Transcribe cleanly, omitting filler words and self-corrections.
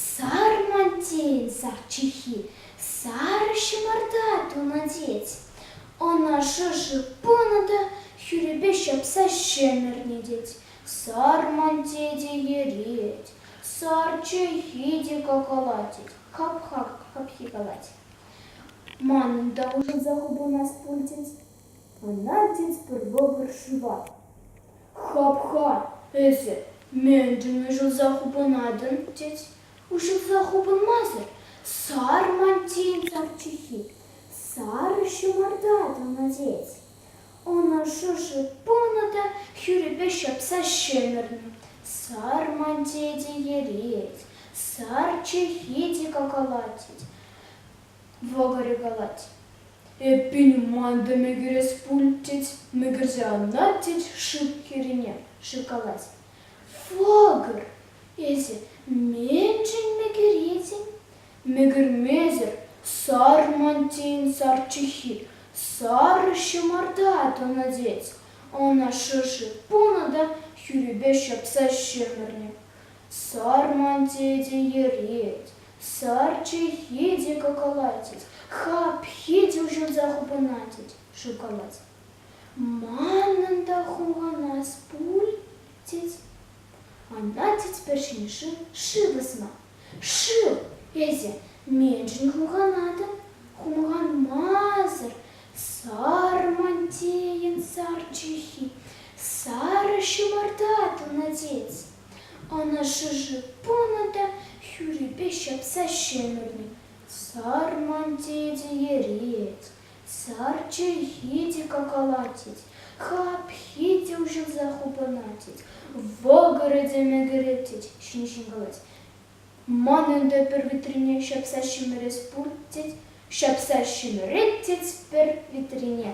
Сар ман тейӗн сар чӑххи, сар ҫӑмарта тунӑ тет. Ӑна шӑши пынӑ та хӳрипе ҫапса ҫӗмӗрнӗ тет. Сар ман тете йӗрет, сар чӑххи те какалать тет, хапха хапхи калать. Манӑн та уҫӑлса хупӑнас пуль тет. Ӑна тет пӗр вӑкӑр шыва. Хапха, эсӗ мӗншӗн уҫӑлса хупӑнатӑн, тет. Уҫӑлса хупӑнмасӑр сар ман тин сар чӑххи, сар ҫӑмарта тунӑ тет. Ӑна шӑши пынӑ та хӳрипе ҫапса ҫӗмӗрнӗ. Сар ман тете йӗрет, сар чӑххи те какалать тет. Вӑкӑрӗ калать: Эппин, ман та мӗкӗрес пуль, тет, мӗкӗрсе анать, тет, шыв хӗррине шыв калать. Вӑкӑр, эсӗ мӗншӗн мӗкӗретӗн? Мӗкӗрмесӗр сар ман тейӗн сар чӑххи, сар ҫӑмарта тӑнӑ тет. Ӑна шӑши пынӑ та хӳрипе ҫапса ҫӗмӗрнӗ. Сар ман тете йӗрет, Сар чӑххи те кӑкӑлать, хапхи те уҫӑлса хупӑнать, шӑкӑлать. Манӑн та хумханас пуль, тет. Ана тет пӗр ҫын шыв, шыв ӑсма. Шыв, эсӗ мӗншӗн хумханатӑн? Хумханмасӑр сар ман тейӗн сар чӑххи, сарӑ ҫӑмарта тунӑ тет. Ӑна шӑши пынӑ та хӳрипе ҫапса ҫӗмӗрнӗ. Сар ман тете йӗрет, сар чӗлхи те какалать тет, хапхи те уҫӑлса хупӑнать тет, вӑкӑрӗ те мӗкӗрет тет, ҫинҫен калать. Ман ӗнтӗ пӗр витрине ҫапса ҫӗмӗрес пуль тет, ҫапса ҫӗмӗрет тет пӗр витрине.